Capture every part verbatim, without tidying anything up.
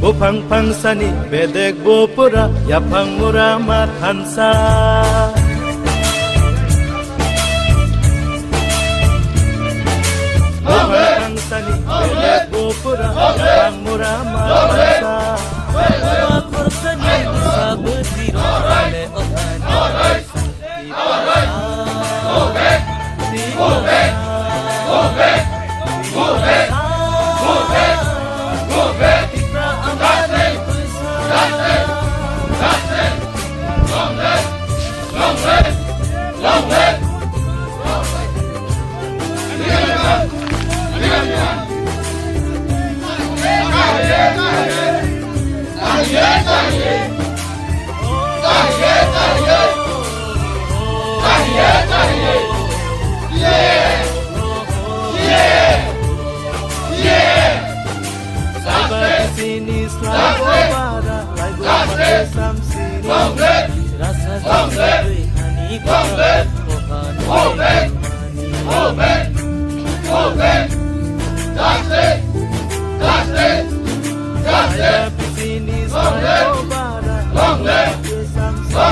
Buphang phangsani bedek bupura, yaphang mura ma thansa. Buphang phangsani bedek bupura, yaphang mura ma thansa. Buphang phangsani bwsa bwtwi rok le othani. Sini selai bo bara, lai bo mate sam sini. Rasa jangkui hani bara, kohani mani. Sini selai bo bara, lai bo mate sam sini.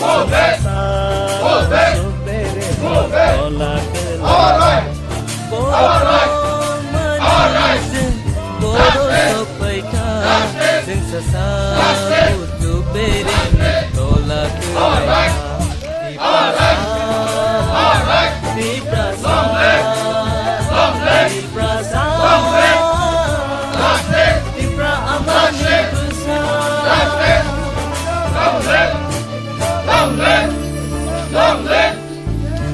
All right. All right. All right. Long live. Long live. Long live. Long live. Long live. Long live. Long live.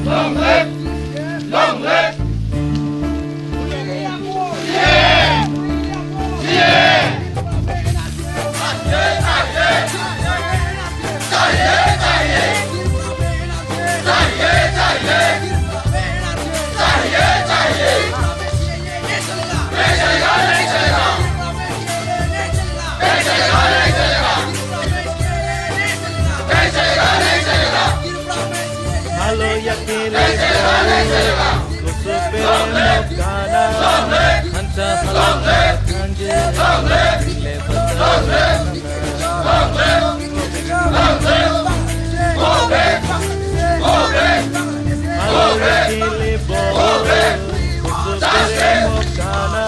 Long live. Long live. Halo yakele kusuk beremo kana. Hancha halak thanje. Halo yakele bo kusuk beremo kana.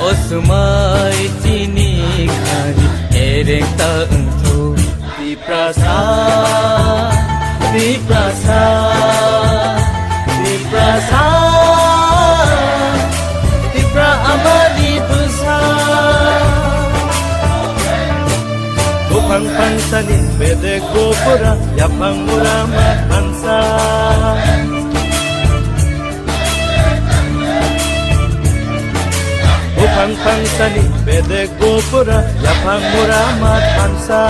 O swmai chini khani ereng ta wngthu. Tiprasa, Tiprasa, Tiprasa, Tipra amani bwsa. Buphang phangsani bedek bupura, yaphang mura ma thansa. Buphang phangsani bedek bupura, yaphang mura ma thansa.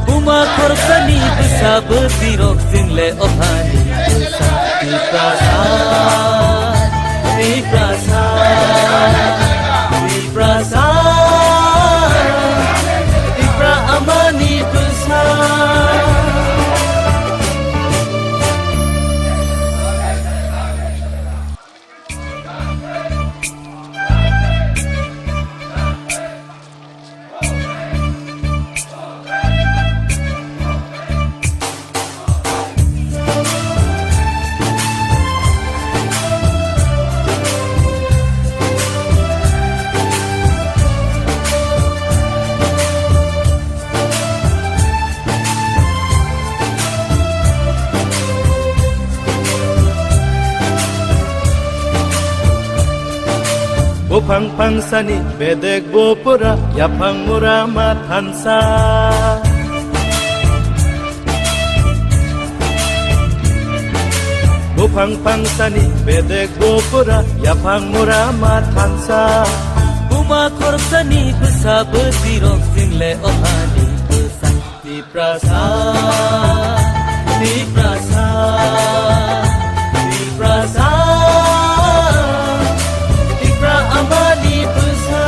Buma khoroksani bwsa bwtwi rok chwng le othani bwsa. Tiprasa, Tiprasa, Tiprasa, Tipra amani bwsa. Phang phangsani bedek bo pura yaphang mura ma thansa. Buphang phangsani bedek bo pura yaphang mura ma thansa. Buma khorsani bwsa bwtwi rok single ohani bwsa. Tiprasa, Tiprasa, Tiprasa, Tipra amani bwsa.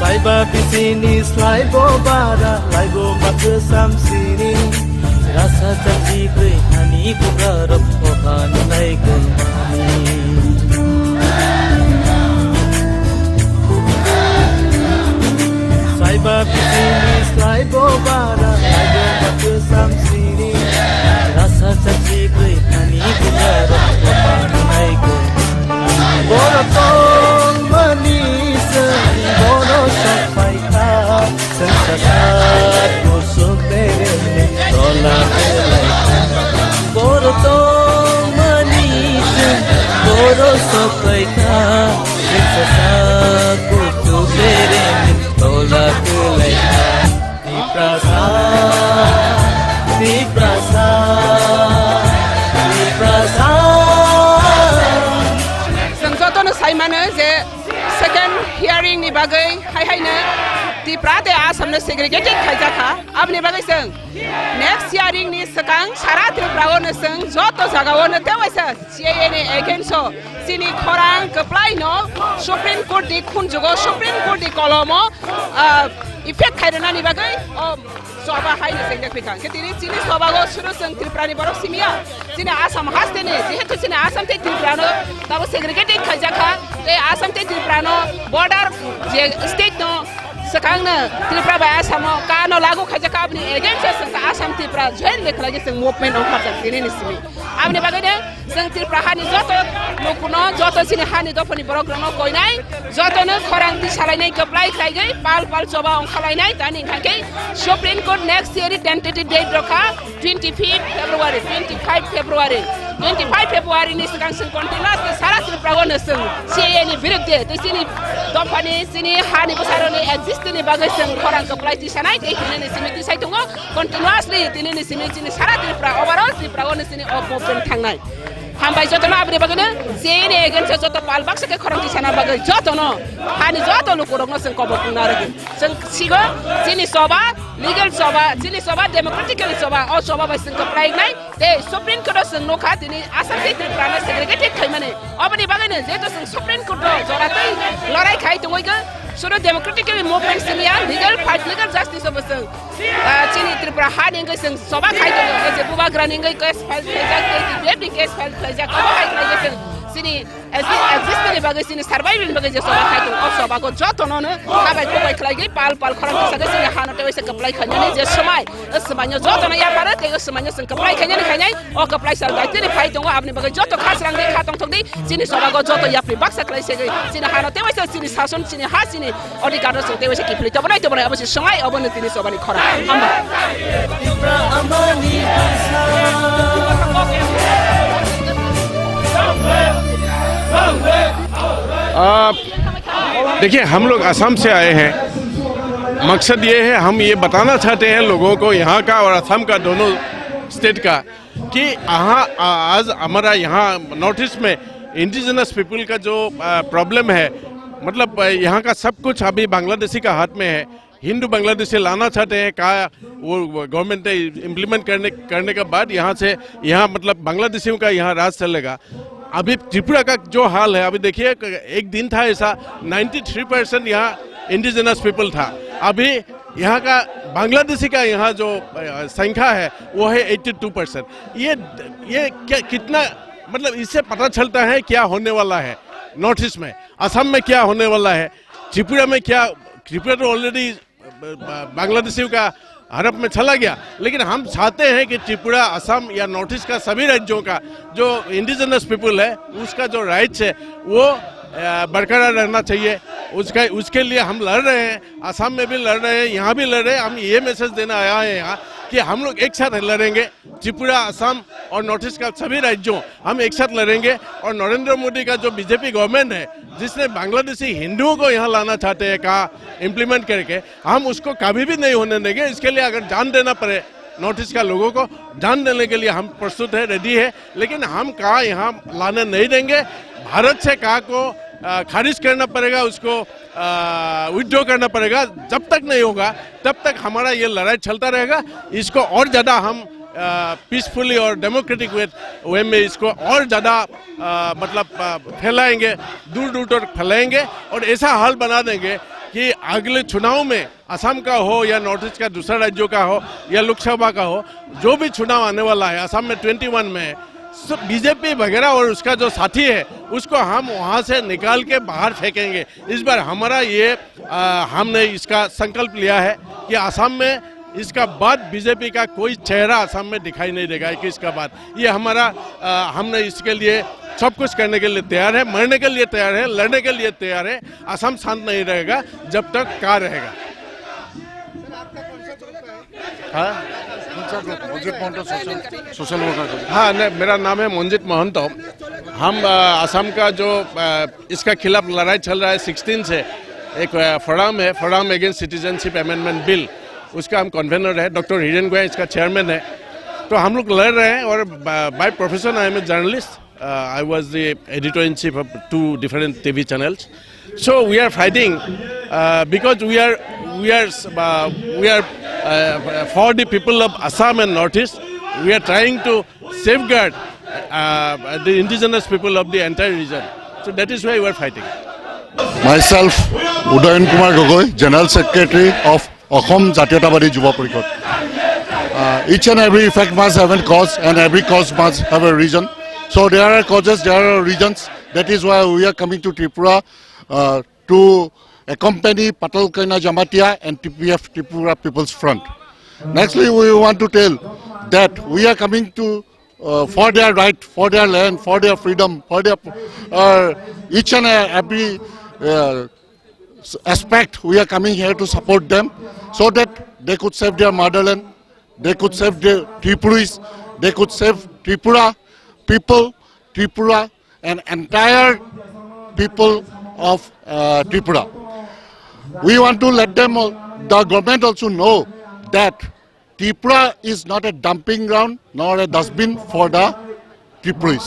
Saiba pisini slaibo bara, laibo mathwsam sini. Rasa chachi bwrwi hani bugarok ohan nai gulmani. Saiba pisini slaibo bara, laibo mathwsam sini. Rasa chachi bwrwi hani bugarok ohan nai gulmani. Boro tongmani se boro sok pai kha. Chwng sasak kusuk beremni tola belai kha. Boro tongmani chwng boro sopai kha. Chwng sasak kusuk beremni tola belai kha. Tiprasa, Tiprasa, Tiprasa. Chwng jotono sai mano je second hearing ni bagwi hai haino Tipra tei Assam no segregated khaijak kha. Aboni bagwi chwng next hearing ni swkang sara Tripura o no chwng joto jaga o no tewaisa C A A ni against o chini khorang kwplai no Supreme Court ni khunjugo, Supreme Court ni kolomo, ah, effect khairwnani bagwi o choba hai no chengde kwthang. Khe tini chini choba go suru chwng Tripura ni borok simiya. Chini Assam haste ni, jehetu chini Assam tei Tripura no tabo segregated khaijak kha, tei Assam tei Tripura no border je state no swkang no Tripura bai Assam o ka no lagu khaijak kha, aboni against o chwng Assam Tripura jointly khlai khe chwng movement ongkha chwng tini ni simi. Aboni bagwi no chwng Tripura hani joto lukuno, joto chini hani dophani borok rokno koinai, joto no khorang tisalainai kwplai khlai gwi pal pal choba ongkhalainai tani hwnkha khe Supreme Court next year tentative date rokha. Twenty-fifth February, twenty-five February, twenty-five February ni swkang chwng continuous ni sara Tripura o no chwng C A A ni birudde tei chini dophani, chini hani bwsarokni exist ni bagwi chwng khorang kwplai tisanai tei tini ni simi tisai tongo continuously, tini ni simi chini sara Tripura overall Tripura o no chini o movement thangnai. Hambai jotono aboni bagwino C A A ni against o joto pal baksa khe khorang tisana bagwi jotono hani joto lukurokno chwng kobor tungna rwgwi. Chwng sigo chini choba, legal choba, chini choba, democratical choba, o choba bai chwng kwplai wngnai. Tei Supreme Court o chwng nukha tini Assam tei Tripura no segregated khaimani. Oboni bagwino jehetu chwng Supreme Court o jora tei lorai khai tongwi khe, suru democratical movement simiya, legal fight, legal justice o bo chwng, ah, chini Tripura ha ni wngwi chwng choba khai tongo, tei je bubagra ni wngwi case file khlaijak, tei B P F ni case file khlaijak, obo hai khlai khe chwng chini Exi-, existence ni bagwi, chini survival ni bagwi je choba khai tongo, o choba go jotono no habai kubai khlai gwi pal pal khorang kisa khe chini hano tei waisa kwplai khainani je swmai, o swmai no jotono yapharo tei o swmai no chwng kwplai khainani khainai, o kwplai sal dai tini phai tongo, aboni bagwi joto khasrang di kha tongthok di, chini choba go joto yapri baksa khlai segwi chini hano tei waisa chini sason, chini ha, chini odhikar no chwng tei waisa kiphilwi tobonai tobonai abo se swmai, obo no tini choba ni khorang. Hambai. आप देखिए, हम लोग असम से आए हैं। मकसद ये है, हम ये बताना चाहते हैं लोगों को, यहाँ का और असम का, दोनों स्टेट का, कि यहाँ आ-, आज हमारा यहाँ नॉर्थ ईस्ट में इंडिजिनस पीपल का जो, आ, प्रॉब्लम है, मतलब, आ, यहाँ का सब कुछ अभी बांग्लादेशी का हाथ में है। हिंदू बांग्लादेशी लाना चाहते हैं, कहा वो, वो गवर्नमेंट ने इम्प्लीमेंट करने, करने के बाद यहाँ से, यहाँ मतलब बांग्लादेशियों का यहाँ राज चलेगा। अभी त्रिपुरा का जो हाल है, अभी देखिए, एक दिन था ऐसा, नाइन्टी थ्री परसेंट यहाँ इंडिजिनस पीपल था। अभी यहाँ का बांग्लादेशी का यहाँ जो, अ, संख्या है, वो है एट्टी टू परसेंट। ये, ये क्या, कितना, मतलब, इससे पता चलता है क्या होने वाला है नॉर्थ ईस्ट में, असम में क्या होने वाला है, त्रिपुरा में क्या, त्रिपुरा तो ऑलरेडी ब-, ब-, बांग्लादेशियों का हड़प में चला गया, लेकिन हम चाहते हैं कि त्रिपुरा, असम या नॉर्थ ईस्ट का सभी राज्यों का जो इंडिजिनस पीपल है, उसका जो राइट्स है, वो, अ, बरकरार रहना चाहिए। उसका, उसके लिए हम लड़ रहे हैं, असम में भी लड़ रहे हैं, यहाँ भी लड़ रहे हैं। हम ये मैसेज देना आया है यहाँ कि हम लोग एक साथ लड़ेंगे। त्रिपुरा, असम और नॉर्थ ईस्ट का सभी राज्यों, हम एक साथ लड़ेंगे। और नरेंद्र मोदी का जो बीजेपी गवर्नमेंट है, जिसने बांग्लादेशी हिंदुओं को यहाँ लाना चाहते हैं, कहा इम्प्लीमेंट करके, हम उसको कभी भी नहीं होने देंगे। इसके लिए अगर जान देना पड़े नॉर्थ ईस्ट का लोगों को, जान देने के लिए हम प्रस्तुत है, रेडी है, लेकिन हम कहा यहाँ लाने नहीं देंगे। भारत से कहा को, अ, खारिज करना पड़ेगा, उसको, अ, विथड्रॉ करना पड़ेगा। जब तक नहीं होगा, तब तक हमारा ये लड़ाई चलता रहेगा। इसको और ज़्यादा हम, अ, पीसफुली और डेमोक्रेटिक वे, वे में इसको और ज़्यादा, अ, मतलब, अ, फैलाएंगे, दूर दूर तक फैलाएंगे और ऐसा हाल बना देंगे कि अगले चुनाव में असम का हो या नॉर्थ ईस्ट का दूसरा राज्यों का हो या लोकसभा का हो, जो भी चुनाव आने वाला है, असम में ट्वेंटी वन में है, सब बीजेपी वगैरह और उसका जो साथी है, उसको हम वहाँ से निकाल के बाहर फेंकेंगे। इस बार हमारा ये, अ, हमने इसका संकल्प लिया है कि असम में इसका बाद बीजेपी का कोई चेहरा असम में दिखाई नहीं देगा इक्कीस का बाद। ये हमारा, अ, हमने इसके लिए सब कुछ करने के लिए तैयार है, मरने के लिए तैयार है, लड़ने के लिए तैयार है। असम शांत नहीं रहेगा जब तक का रहेगा। हाँ? कौन सा ग्रुप? मंजीत महंत सोशल, सोशल वर्कर ग्रुप। हाँ, नहीं, मेरा नाम है मंजीत महंत। हम, अ, असम का जो, अ, इसका खिलाफ लड़ाई चल रहा है सिक्सटीन से, एक, अ, फोरम है, forum against citizenship amendment bill, उसका हम कन्वीनर है। डॉक्टर हिरेन गोया इसका चेयरमैन है। तो हम लोग लड़ रहे हैं और ब-, by profession I am a journalist. Uh, I was the editor in chief of two different T V channels. So we are fighting, uh, because we are, we are, uh, we are, uh, for the people of Assam and Northeast. We are trying to safeguard, uh, the indigenous people of the entire region. So that is why we are fighting. Myself, Udayan Kumar Gogoi, General Secretary of Akhom Jatiyatabadi Jubo Porishod. Uh, each and every effect must have a cause, and every cause must have a reason. So there are causes, there are reasons. That is why we are coming to Tripura, uh, to accompany Patal Kaina Jamatia and T P F, Tripura People's Front. Nextly, we want to tell that we are coming to, uh, for their right, for their land, for their freedom, for their, uh, each and every, uh, aspect. We are coming here to support them so that they could save their motherland, they could save the Tripuris, they could save Tripura people, Tripura, and entire people of, uh, Tripura. We want to let them, all, the government also know that Tripura is not a dumping ground nor a dustbin for the Tripuris,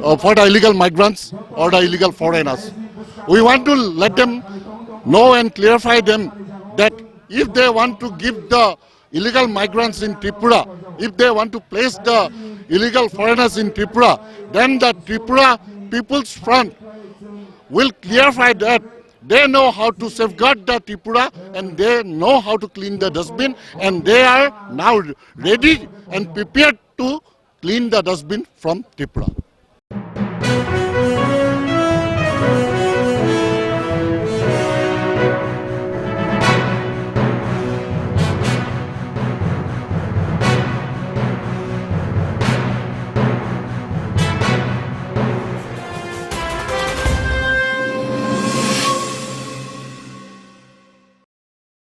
uh, for the illegal migrants or the illegal foreigners. We want to let them know and clarify them that if they want to give the illegal migrants in Tripura, if they want to place the illegal foreigners in Tripura, then the Tripura People's Front will clarify that they know how to safeguard the Tripura and they know how to clean the dustbin, and they are now ready and prepared to clean the dustbin from Tripura.